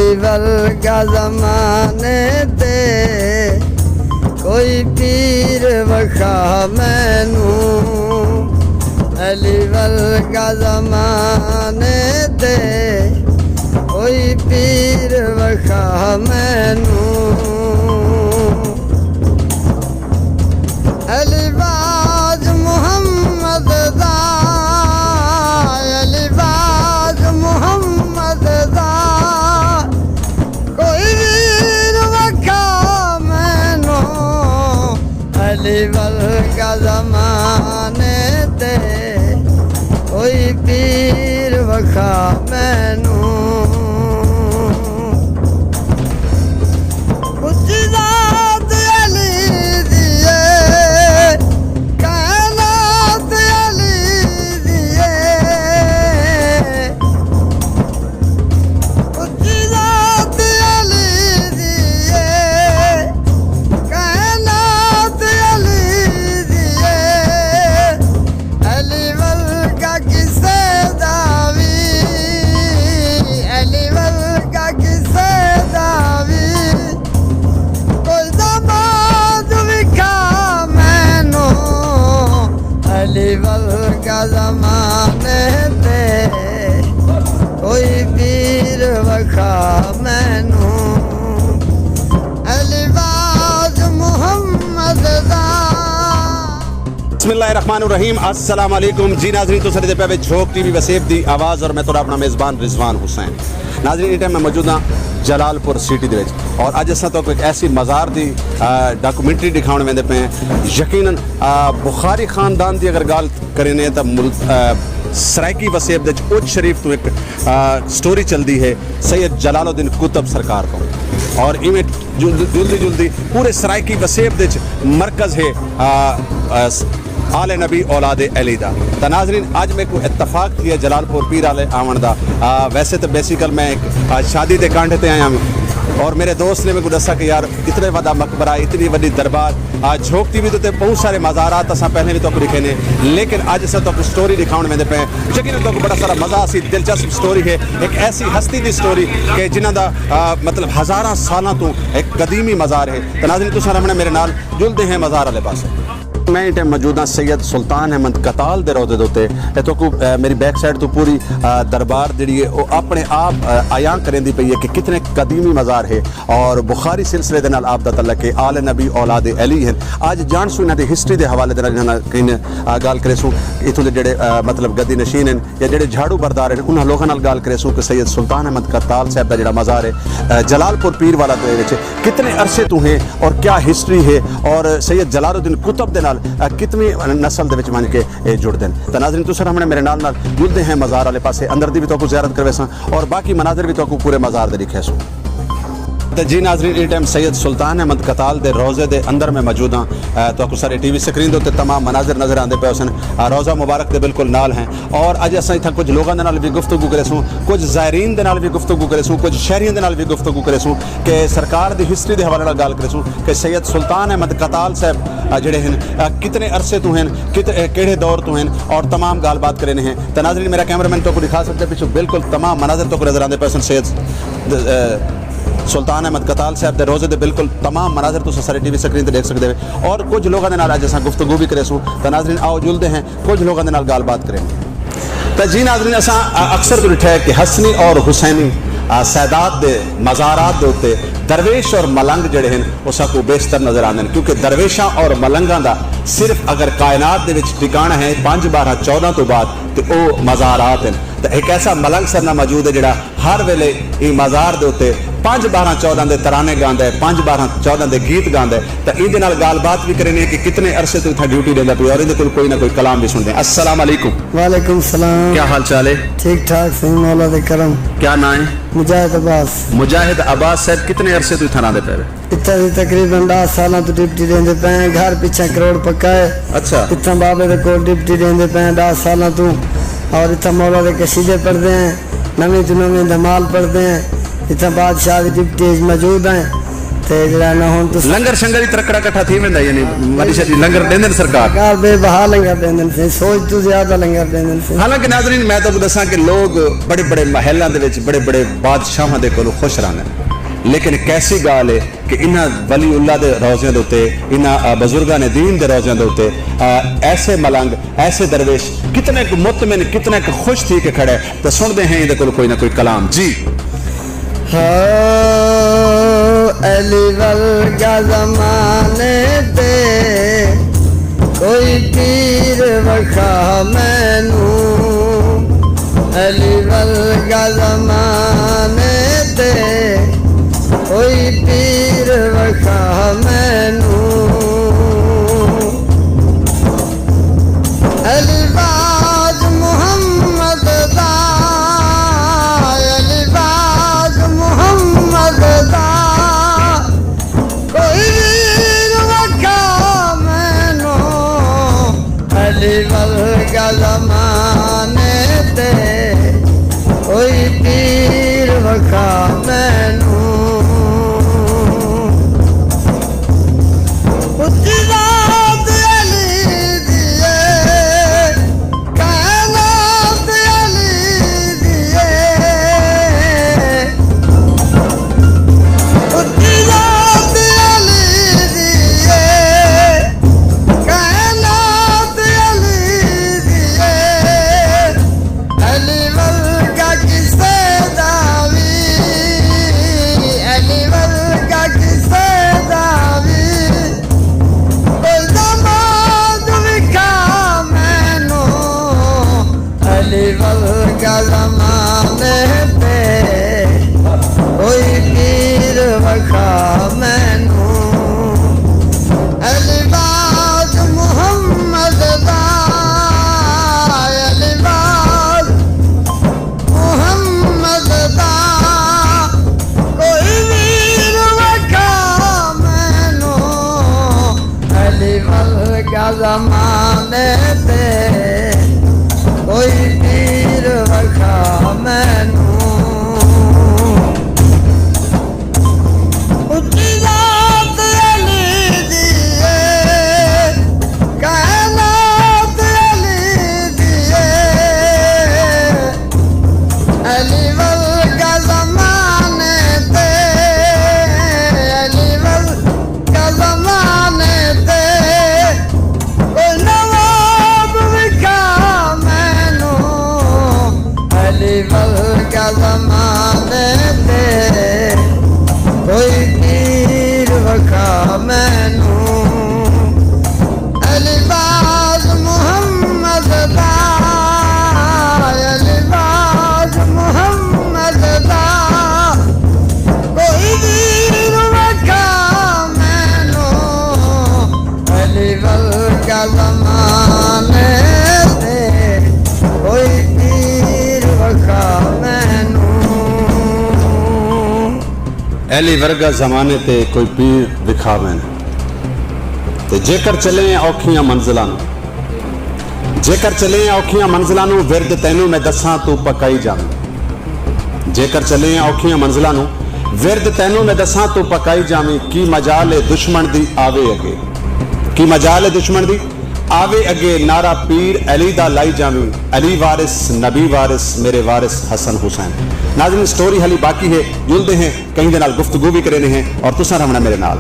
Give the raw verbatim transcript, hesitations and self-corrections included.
ورگا زمانے تے کوئی پیر وکھا مینوں، علی ورگا زمانے تے کوئی پیر وکھا مینوں۔ علی باز محمد دا، علی باز محمد دا، کوئی ویر وکھا مینوں، علی ورگا زمانے تے کوئی پیر وکھا مینوں۔ اچی ذات علی دی اے، کائنات علی دی اے۔ اچی ذات علی دی اے، کائنات علی دی اے۔ علی ورگا کسے دا وی، علی ورگا کسے دا وی، کوئی داماد وکھا مینوں، علی ورگا زمانے تے کوئی پیر وکھا مینوں، علی باز محمد دا۔ بسم اللہ الرحمن الرحیم، السلام علیکم جی ناظرین، تساں ݙیہدے پئے وے جھوک ٹی وی وسیب دی آواز اور میں تہاݙا اپݨا میزبان رضوان حسین۔ ناظرین، ایں ٹائم میں موجود ہاں جلال پور سٹی دے وچ اور اڄ اساں تہاکوں ہک ایسی مزار دی، آ، ڈاکومنٹری ݙکھاوݨ ویندے پئے ہیں۔ یقیناً، آ، بخاری خاندان دی اگر ڳالھ کریندے ہیں تاں مل-، آ، سرائیکی وسیب دے وچ اچ شریف توں ہک، آ، سٹوری چلدی ہے سید جلال الدین قطب سرکار توں، اور ایویں جلد-، جلدی جلدی پورے سرائیکی وسیب دے وچ مرکز ہے، آ، آ، س-، آل نبی اولاد علی دا۔ تاں ناظرین، اڄ میکوں اتفاق تھیا جلال پور پیر آلے آوݨ دا۔ آ، ویسے تاں بیسیکل میں ہک، آ، شادی دے کانڈھے تے آیا ہاں اور میرے دوست نے میکوں ݙسا کہ یار، اتنے وݙا مقبرہ، اتنی وݙی دربار، آ، جھوک ٹی وی تے بہت سارے مزارات اساں پہلے وی تہاکوں ݙکھیندے، لیکن اڄ اساں تہاکوں سٹوری ݙکھاوݨ ویندے پئے ہیں۔ یقیناً تہاکوں بڑا سارا مزہ آسی، دلچسپ سٹوری ہے، ہک ایسی ہستی دی سٹوری کہ جنہاں دا، آ، مطلب ہزاراں سالاں توں ہک قدیمی مزار ہے۔ تاں ناظرین، تساں رہوݨے میرے نال، جلدے ہیں مزار آلے پاسے۔ میں ایں ٹائم موجود ہاں سید سلطان احمد قتال دے روضے دے اتے۔ اے تہاکوں، آ، میری بیک سائیڈ توں پوری، آ، دربار جڑی ہے، او اپݨے آپ، آ، عیاں کریندی پئی ہے کہ کتنے قدیمی مزار ہے۔ اور بخاری سلسلے دے نال آپ دا تعلق ہے، آل نبی اولاد علی ہن۔ اڄ جانسوں انہاں دی ہسٹری دے حوالے دے نال انہاں نال کہیں، آ، ڳالھ کریسوں، اتھوں دے جڑے، آ، مطلب گدی نشین ہن یا جڑے جھاڑو بردار ہن، انہاں لوکاں نال ڳالھ کریسوں کہ سید سلطان احمد قتال صاحب دا جڑا مزار ہے، آ، جلال پور پیر والا دے وچ کتنے عرصے توں ہے اور کیا ہسٹری ہے اور سید جلال الدین قطب دے نال، آ، کتنی نسل دے وچ ونڄ کے اے جڑدن۔ تاں ناظرین، تساں رہوݨے میرے نال نال، جلدے ہیں مزار والے پاسے، اندر دی وی تہاکوں زیارت کرویساں اور باقی مناظر وی تہاکوں پورے مزار دے ݙکھیسوں۔ تے جی ناظرین، ایں ٹائم سید سلطان احمد قتال دے روضے دے اندر میں موجود ہاں۔ اے، تہاکوں سارے ٹی وی سکرین دے اتے تمام مناظر نظر آندے پئے ہوسن۔ اے، روضہ مبارک دے بالکل نال ہیں اور اڄ اساں اتھاں کچھ لوکاں دے نال وی گفتگو کریسوں، کچھ زائرین دے نال وی گفتگو کریسوں، کچھ شہریاں دے نال وی گفتگو کریسوں کہ سرکار دی ہسٹری دے حوالے نال ڳالھ کریسوں کہ سید سلطان احمد قتال صاحب، آ، جڑے ہن، آ، کتنے عرصے توں ہن، کت-، اے، کیڑھے دور توں ہن اور تمام ڳالھ بات کرینے ہیں۔ تاں ناظرین، میرا کیمرہ مین تہاکوں ݙکھا سڳدے، پچھوں بالکل تمام مناظر تہاکوں نظر آندے پئے سن۔ سید، آ، سلطان احمد قتال صاحب دے روضے دے بالکل تمام مناظر تساں سارے ٹی وی سکرین تے ݙیکھ سڳدے وے اور کجھ لوکاں دے نال اڄ اساں گفتگو وی کریسوں۔ تاں ناظرین، آؤ جلدے ہیں، کجھ لوکاں دے نال ڳالھ بات کرینے ہیں۔ تاں جی ناظرین، اساں، آ، اکثر توں ݙٹھا ہے کہ حسنی اور حسینی، آ، سادات دے مزارات دے اتے درویش اور ملنگ جڑے ہن، او ساکوں بیشتر نظر آندے ہن، کیونکہ درویشاں اور ملنگاں دا صرف اگر کائنات دے وچ ٹکاݨا ہے پنج بارہ چودہ توں بعد، تے او مزارات ہن۔ تے ہک ایسا ملنگ سرنا موجود ہے جڑا ہر ویلے ایں مزار دے اتے پنج بارہ چودہ دے ترانے گاندا ہے، پنج بارہ چودہ دے گیت گاندا ہے۔ تاں ایندے نال ڳالھ بات وی کرینے ہیں کہ کتنے عرصے توں اتھاں ڈیوٹی ݙیندا پیا اور ایندے کول کوئی نہ کوئی کلام وی سݨدے ہیں۔ السلام علیکم۔ وعلیکم السلام۔ کیا حال چال ہے؟ ٹھیک ٹھاک سئیں، مولا دے کرم۔ کیا ناں ہے؟ مجاہد عباس۔ مجاہد عباس صاحب، کتنے عرصے توں اتھاں رہندے پئے وے؟ اتھاں دی تقریباً ݙاہ سالاں توں ڈیوٹی ݙیندے پئے ہیں۔ گھر پچھاں کروڑ پکا ہے۔ اچھا۔ اتھاں بابے دے کول ڈیوٹی ݙیندے پئے ہیں ݙاہ سالاں توں، اور اتھاں مولا دے قصیدے پڑھدے ہیں، نویں توں نویں دھمال پڑھدے ہیں۔ اتھاں بادشاہ دی ڈیوٹی اچ موجود ہیں۔ تے جڑا نا ہن تساں لنگر شنگر ہی ترکڑا کٹھا تھی ویندا، یعنی مالی شادی لنگر ݙیندن سرکار؟ سرکار بے بہا لنگر ݙیندن سئیں، سوچ توں زیادہ لنگر ݙیندن سئیں۔ حالانکہ ناظرین، میں تہاکوں ݙساں کہ لوگ بڑے بڑے محلاں دے وچ بڑے بڑے بادشاہاں دے کولوں خوش رہندن، لیکن کیسی ڳالھ ہے کہ انہاں ولی اللہ دے روضیاں دے اتے، انہاں، آ، بزرگان دین دے روضیاں دے اتے، آ، ایسے ملنگ، ایسے درویش کتنے کوں مطمئن، کتنے کوں خوش تھی کے کھڑے۔ تے سݨدے ہیں ایندے کولوں کوئی نہ کوئی کلام۔ جی۔ ہو علی ورگا زمانے تے کوئی پیر وکھا مینوں، علی ورگا زمانے تے کوئی پیر وکھا مینوں۔ علی باز محمد دا، علی باز محمد دا، کوئی ویر وکھا مینوں، علی ورگا زمانے تے کوئی پیر وکھا مینوں۔ اچی ذات علی دی اے، کائنات علی دی اے۔ اچی ذات علی دی اے، کائنات علی دی اے۔ علی ورگا کسے دا وی، علی ورگا کسے دا وی، کوئی داماد وکھا مینوں۔ علی ورگا زمانے تے کوئی پیر وکھا مینوں۔ علی باز محمد دا، علی باز محمد دا، کوئی ویر وکھا مینوں۔ علی ورگا زمانے تے کوئی پیر وکھا مینوں۔ اچی ذات علی دی اے، کائنات علی دی اے۔ علی ورگا زمانے تے، علی ورگا زمانے تے کوئی نواب وکھا مینوں، علی ورگا زمانے تے کوئی پیر وکھا مینوں۔ علی باز محمد دا، علی باز محمد دا، کوئی ویر وکھا مینوں۔ علی ورگا زمانے تے کوئی پیر وکھا مینوں۔ علی ورگا زمانے تے کوئی پیر وکھا مینوں۔ تے جیکر چلیں اوکھیاں منزلاں نوں، جیکر چلیں اوکھیاں منزلاں نوں، ورد تینوں میں دساں توں پکائی جاویں۔ جیکر چلیں اوکھیاں منزلاں نوں، ورد تینوں میں دساں توں پکائی جاویں۔ کی مجال اے دشمن دی آوے اگے، کی مجال اے دشمن دی آوے اگے، نعرہ پیر علی دا لائی جاویں۔ علی وارث، نبی وارث، میرے وارث حسن حسین۔ ناظرین، سٹوری حالی باقی ہے، جلدے ہیں، کہیں دے نال گفتگو بھی کرینے ہیں اور تساں رہونا میرے نال۔